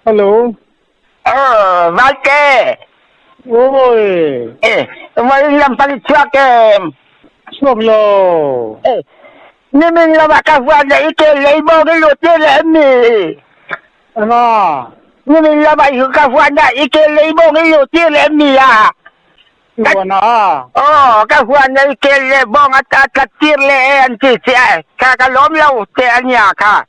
Hello. Aw, Valte. Oi. Eh, vawiin lam pang i chhuak em? Chhuak lo. Eh, nimin lamah ka huan leh i ke lei bawng i lut tir leh em ni? Enga? Nimin lamah i ka huan ah i ke lei bawng i lut tir leh em ni a? I huan ah? Aw, ka huan ah i kel leh bawng a tlat tir leh e an ti che a, kha ka lawm lo che a nia kha,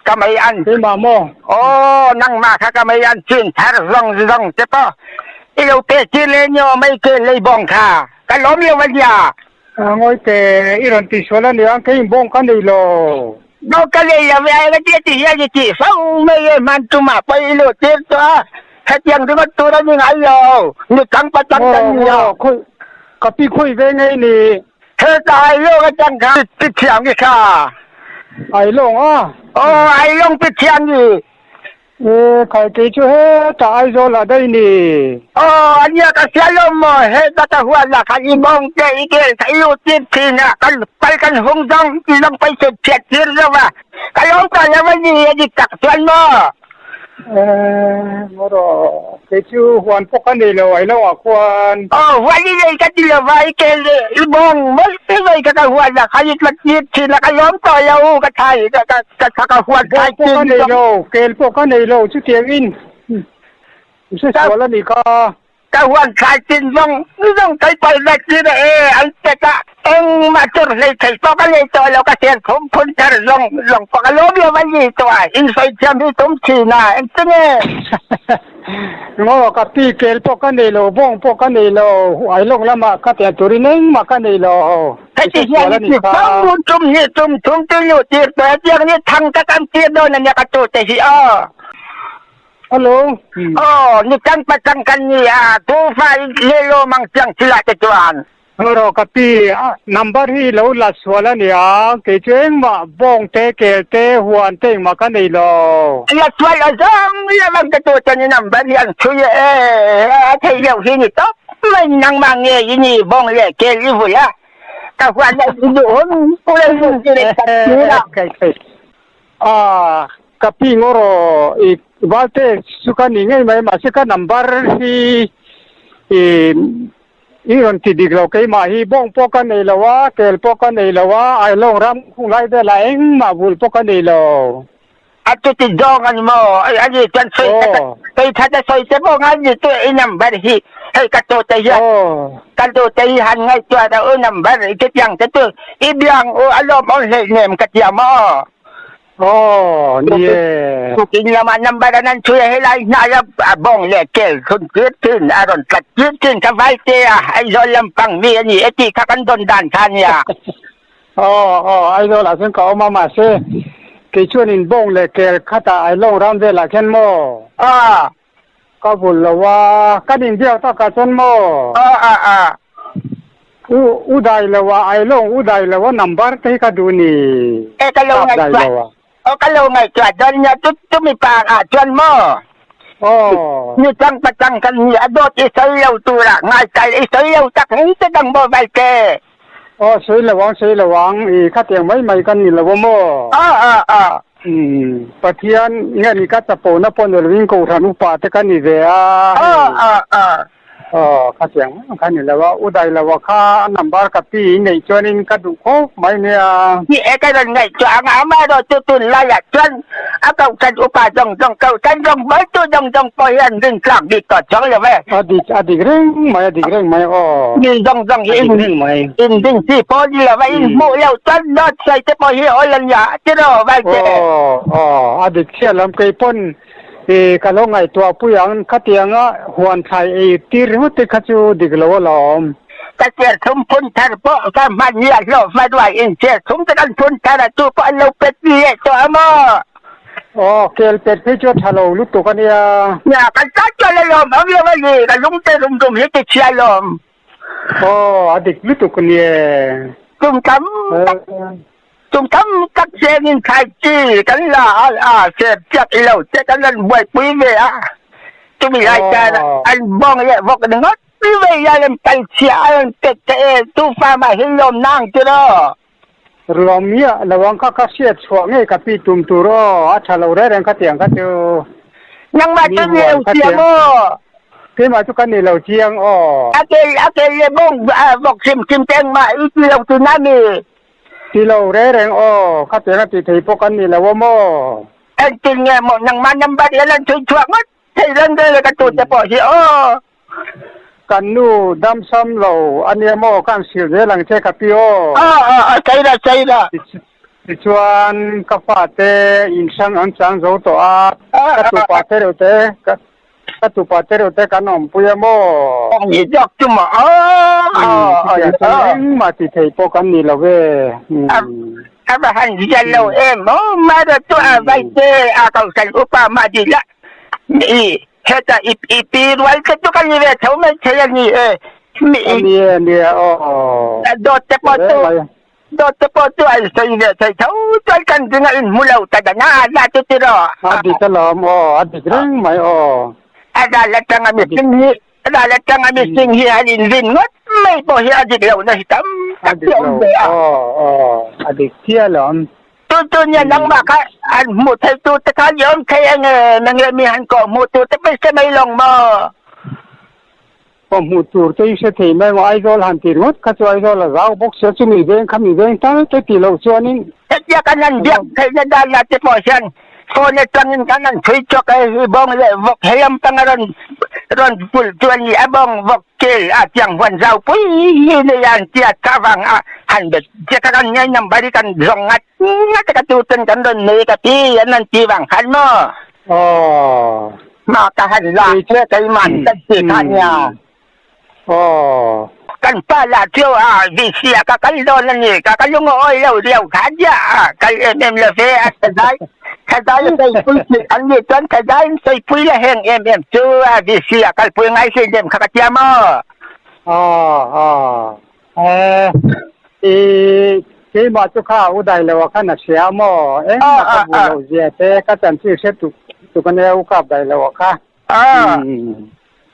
ka mei an. Keimah maw? Aw, nangmah kha ka mei an chin thar zawng zawng te pawh i lo pe tir leh nia mei kel lei bawng kha, ka lawm lo a nia. Ngawi teh, i rawn tihsual a nia, keiin bawng ka nei lo. Bawng ka nei lo e, engati a ti hian i tih fo mai e, hman tumah pawh i luh tir tawh a, hetiang ringawt tur a ni ngai lo, ni tang patang kan ni a. Khawi, ka pi khawi ve ngei ni. Heta Ailawng atang kha pi thiang i kha. Ailawng a? Aw, Ailawng pi thiang i. E, khai kei chu hetah Aizawl ah daih ni. Aw, ania ka hria lo maw, heta ka huat lah khan i bawng te i kel kha i lut tir thin a, kan pal kan hung zawng i lawng pai chhut chhiat tir lo va, ka lawm ta lo a ni, a dik tak chuan maw? E, maw rawh, kei chu huan pawh ka nei lo Ailawng ah khuan. Aw, huan i nei ka ti lo va, i kel leh i bawng mawlh te mai kha ka huat lah khan i tlat tir thin a, ka lawm tawh lo, ka thai ka ka Ka thla ka huat Bawk pawh ka nei lo, kel pawh ka nei lo, chutiangin i hre sual a nih kha. Ka huan thlai chin zawng zawng kai pal vek chi ve e, an pet a, engmah tur hlei thei pawh ka nei tawh lo, ka sian thum phun thar zawng zawng pawh ka lawm lo a ni tawh a, insawi thiam hi tum thin a, engtin nge? Ngaw, ka pi kel pawh ka nei lo, bawng pawh ka nei lo, Ailawng lamah ka tiang turin engmah ka nei lo. Heti hian i ti fo tum hi tum thum tu lu tir to hetiang ni thang ka kan tir dawn ania ka tu te hi aw. Hello. Aw ni kan patang kan ni a tu fa le lo mang chiang thila te chuan. Ro ka pi number hi lo la sual ania kei chu engmah bawng te kel te huan te engmah ka nei lo. La sual a zawng lamang ka tu te ni number hi an chhui e a thei deuh hi ni tawp. Mai nangmah nge i ni bawng le kel i vui a, ka huan ah i duh hun pulai hun ti le ka ti la. A ka pi ngawraw i valte chu ka ni ngei mai mahse ka number hi i i rawn ti dik lo keimah hi bawng pawh ka nei lo a kel pawh ka nei lo a ailawng ram khung lai velah engmah vul pawh ka nei lo. A chuti zawng a ni maw? A ni chuan sawi ta ka sawi that a sawi te pawh ngai ni chu i number hi hei ka tu te hian ka tu te hi han ngaihtuah reuh u number i chutiang te chu i biang u a lawm awm hleih nem ka tia maw? Aw ni e. Tukin lama number an an chhui a helai hnai a a bawng leh kel thun tir thin a rawn tlat tir thin ka vai te a Aizawl lampang mi a ni e tih kha kan dawn dan kha a nia. Aw aw Aizawl ah chuan ka awm a mahse kei chuan in bawng leh kel khatah Ailawng ram velah khian maw? Aw. Ka vul lo a, kan inbiak takah chuan maw? Aw a a. U u dai lo a Ailawng u dai lo a number te hi ka duh ni. E ka lo ngaihtuah. Aw ka lo ngaihtuah dawn nia chu chumi par ah chuan maw? Aw. Ni chang pachang kan ni a dawt i sawi lo turah ngaikal i sawi lo tak eng te dang maw Valte? Aw sawi lo ang sawi lo ang i khatiang mai mai kan ni lo a maw? Aw aw aw. Umm Pathian nge ni ka chapona pawh ni lovin Kohhran upa te ka ni ve a. Aw aw aw. Aw khatiang mai mai kan ni lo a, u dai lo a kha a number ka pi in neih chuanin ka duh khawp mai nia. Ni e ka rawn ngaihtuah ang a, amaherawh chu tunlaiah chuan a Kohhran upa zawng zawng Kohhran rawngbawltu zawng zawng pawh hian rintlak bik tawh chuang lo e. A dik a dik reng mai a dik reng mai aw. Mi zawng zawng hi A dik reng mai. In ding chi pawh ni lo a, in hmuh lo chuan dawt sawi te pawh hi awl a nia tiraw Valte? Aw aw a dik chiah lam kei pawn i ka lo ngaihtuah pui ang khatianga huan thlai ei tir ringawt te kha chu dik lo alawm. Ka serthum phun thar pawh ka hman hi a hlawh hma ruai in serthum te kan phun thar a chu pawh an lo pet leh tawh a maw? Aw, kel pet phei chu a tha lo lutuk a nia. Nia, kan tan chuan a lawm awm lo a ni, ka lungte rum rum hi ti chhia lawm. Aw, a dik lutuk a nia. Tum tam tak, tum tam tak chengin thlai chi kan la a, a sep chiak i lo che kan rawn buaipui ve a, chumi lai chuan an bawng leh vawk ringawt vei a rawn kal chhia a rawn pet ta e, tu fa mah hi lawm nang tiraw? Lawm miah lo ang kha ka hriat chhuah ngei ka pi tum tur aw, a tha lo reng reng kha tiang kha chu. Nangmah Mi chu ni huan lo kha chiang tiang. aw. Keimah chu ka ni lo chiang aw. A kel a kel le bawng vawk hrim hrim te engmah i ti lo tuna mi? Ti lo reng reng aw, khatiang a ti thei pawh kan ni lo aw maw? Engtin nge maw nangmah number i a lan chhui chhuak ngawt thei reng reng le ka tute pawh hi aw. Kan nu damsam lo a nia maw ka han hrilh zel ang che ka pi aw. Aw aw aw sawi la sawi la. Tichuan ka fate inhrang an chang zo tawh a, ka tupa te reuh te ka tupa te reuh te kan awmpui a maw. Awm ni zawk chu maw aw aw Chutiang chuan engmah ti thei pawh kan ni lo ve. A va han zial lo em aw mara chu a vai te a kohhran upa mah dih lah mi Heta i i pi rual te chu ka ni ve tho mai thei a ni e. Mi A ni e, ni e, aw. Dawt te pawh chu dawt te pawh chu an sawi ve thei tho chuan kan zinga in hmu lo ta dan a la chu tiraw. A dik alawm aw, a dik reng mai aw. A ral atanga mihring hi a ral atanga mihring hi an inrin ngawt mai pawh hi a dik lohna hi tam tak hi a awm ve a. A dik lo aw, aw, a dik chiah alawm. Tu tu nia nangmah kha an hmuh thei tu te kha ni awm thei ange nang le mi han kawh hmuh tur te pawh i hre mai lawng maw? Kawh hmuh tur te i hre thei mai maw? Aizawl han ti ringawt kha chu Aizawl a zau bawk sia chumi veng kha mi veng tal te ti loh chuanin. Hetia kan han biak theihna dan lah te pawh hian phone atangin kan han chhui chawk a, hi bawng leh vawk he lampanga rawn rawn pulh chu a ni a, bawng vawk kel a tiang huan zau pui hi nei a an tia kha vang a han bet che kha kan ngai number hi kan zawng ngat ngat a ka tu ten kan rawn nei ka ti an han ti vang khan maw Aw. Ma ka han la che keimah kan ti kha nia. Aw. Kan pa lah chu a VC ah ka kal dawn a ni. Ka ka lung a awi lo riau kha dia a kal em em lo ve a thazai thazai a sawi pui tih an nih chuan thazai in sawi pui la heng em em chu a VC ah kal pui ngai hrin em kha ka tia maw. Aw aw eh i keimah chu kha u dai lo a khan a hria maw engmah ka bu lo zia te ka chanchin hre tuk tuk a nia u kap dai lo a kha. Ah.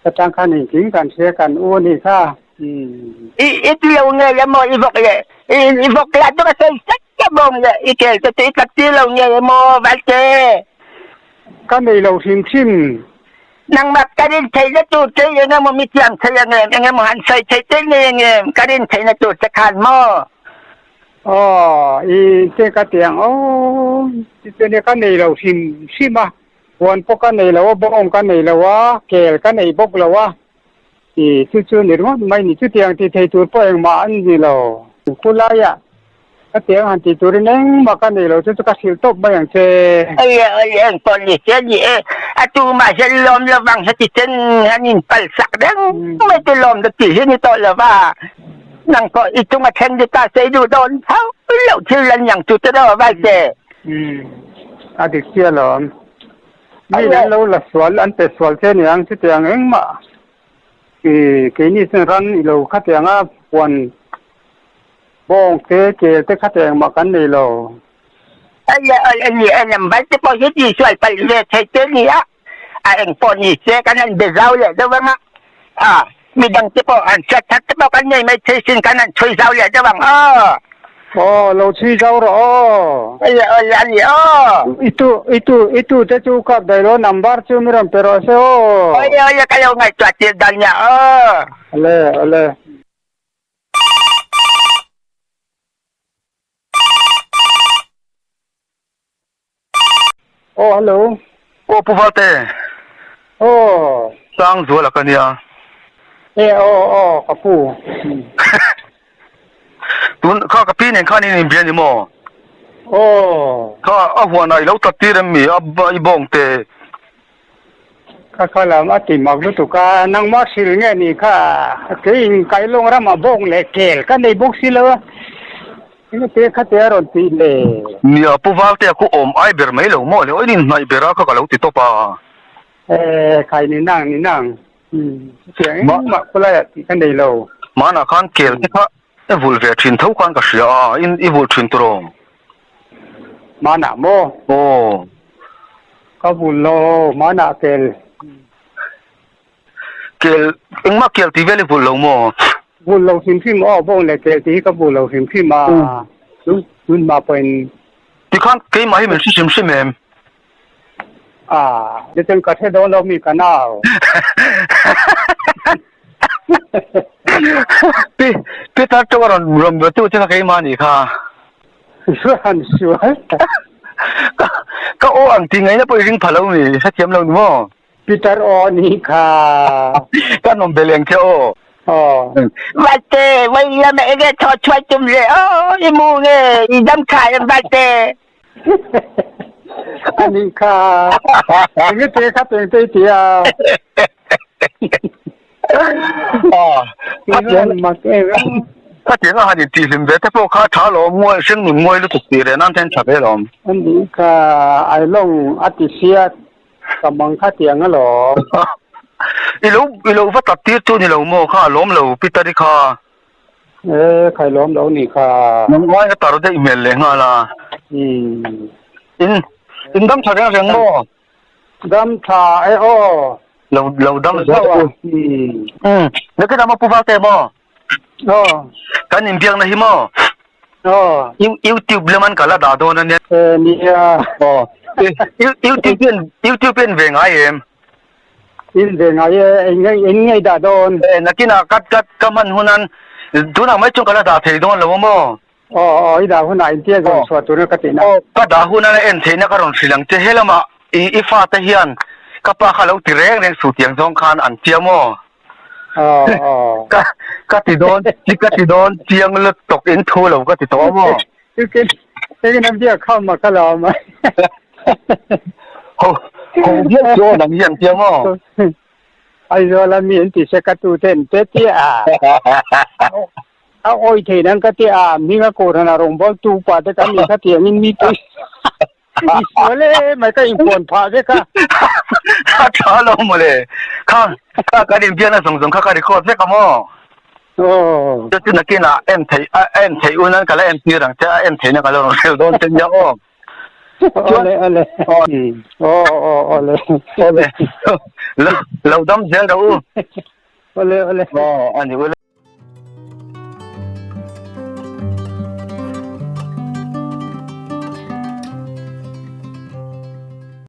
Ka tang khan engkim kan hria kan u anih kha. I i ti lo nge le maw i vawk le i i vawk lah chu ka sawi sek sek bawng le i kel te chu i tlat tir lo nge le maw Valte. Ka nei lo hrim hrim. Nangmah ka rin theihna tur che i eng emaw mi thiam thei ang em eng emaw han sawi theih che nei ang em ka rin theihna tur che khan maw. Aw i te ka ti ang aw tichuan ka nei lo hrim hrim a. Huan pawh ka nei lo a, bawng ka nei lo a, kel ka nei bawk lo a, i chu chu ni ringawt mai ni. Chutiang ti thei tur pawh engmah an ni lo. Khulaiah ka tiang han ti turin engmah ka nei lo, chu chu ka hrilh tawp mai ang che. Ei ei eng pawh ni se ni e, a tumah hian lawm lovang heti chen an inpal sak reng mai chu lawm ta tih hi ni tawh lo va, nang pawh i chunga thleng ni ta se i duh dawn tho loh thil an niang chu tiraw Valte. Umm a dik chiah alawm. Mi an lo la sual an pe sual che niang chutiang engmah i keini chuan ran i lo khatiang a huan bawng te kel te khatiang engmah kan nei lo. Ei ei a ni e number te pawh hi ti sual palh ve thei te nia a eng pawh ni se kan han be zau leh deuh ang a a midang te pawh an hriat that te pawh kan nei mai thei sin kan han chhui zau leh deuh ang aw. Aw lo chhui zau rawh aw. Ei ei a ni aw. I tu i tu i tu te chu kap daih lo number chu mi rawn pe rawh se aw. Ei ei ka lo ngaihtuah tir dan nia aw. Ale ale. Aw hello. Aw Pu Valte. Aw. Sangzuala ka nia. E aw aw ka pu. Tun kha ka pi nen khan in inbia ni maw? Aw. Kha a huanah i lo tlat tir em mi a i bawng te. Kha kha lam a ti mak lutuk a, nangmah hrilh nge ni kha keiin Kailawng ramah bawng leh kel ka nei bawk si lo a, engati khate a rawn tih le? Nia, Pu Valtea khu awm ai ber mai lo maw le, aw in inhnaih ber a kha ka lo ti tawp a. E, khai ni nang ni nang, chutiang engmah khawlaiah tih ka nei lo. Hmanah khan kel te kha i vulh ve thin tho khan ka hria a, in i vulh thin tawh rawh. Hmanah maw? Aw. Ka vul lo, hmanah kel. Kel, engmah kel tih vel i vul lo maw? Vul lo hrim hrim aw, bawng leh kel tih hi ka vul lo hrim hrim a, tun hma pawhin. Tikhan keimah hi min hre hrim hrim em? A. Chuan ka hre dawn lo mi ka nau. Pi Peter chu a rawn rawn be tu che kha keimah anih kha. Chuan sual. Ka ka aw ang tih ngaihna pawh i ring pha lo mi i hrethiam lo ni maw? Peter aw anih kha. Ka nawm be leng che aw. Aw. Valte, vawi lama enge thaw chhuai tum le aw, i mu nge i dam tha em Valte? Anih kha. Enge te kha peng te i ti a. Khatiang a han intihhlim ve te pawh kha a tha alawm, ngawi hring nun ngawi lutuk tih reh nan te an tha ve alawm. Anih kha Ailawng a ti sia ka mang khatiang alawm. I lo i lo va tap tir chu ni lo maw kha a lawm lo Peter i kha. E khai lawm lo nih kha. Nang ai ka tar daih hmel leh nghal a. In in dam tha reng reng maw? Dam tha e aw. Lo lo dam zel a. Umm nakin a pu val te maw? Aw. Kan inbiakna hi maw? Aw. YouTube lam an kal a dah dawn ania. E nia. Aw. YouTube hian YouTube hian ve ngai em? In ve ngai e, eng nge eng nge i dah dawn? E nakinah kat kat ka hman hunan tunah mai chuan ka la dah thei dawn lo a maw? Aw aw i dah hunah intia zawn chhuah tur ka tihna. Aw ka dah hunan a en theihna ka rawn hrilh ang che helamah i i fate hian ka pa kha lo ti reng reng suh tiang zawng khan an tia maw? Aw aw. Ka ka ti dawn ka ti dawn chiang lutuk in thu lo ka ti tawh a maw? Engin an biak kham a ka la awm a. Ho ho biak chu aw nang hian tia maw? Aizawl a mi an ti se ka tu ten te tia a. A awi thei nang ka tia a hming a kohhran a rawngbawl tu pa te kan ni kha tiang in mi pui. I sual e mai ka inpuan phah vek a. A tha lo mawle. Kha kha kan inbiakna zawng zawng kha ka record vek a maw? Aw. Chu chu nakinah en theih a en theih unan ka la en tir ang che a en theihna ka lo rawn hrel dawn che nia aw. Awle awle. Aw. Aw aw awle. Awle. Lo lo dam zel rawh u. Awle awle. Aw ani ule.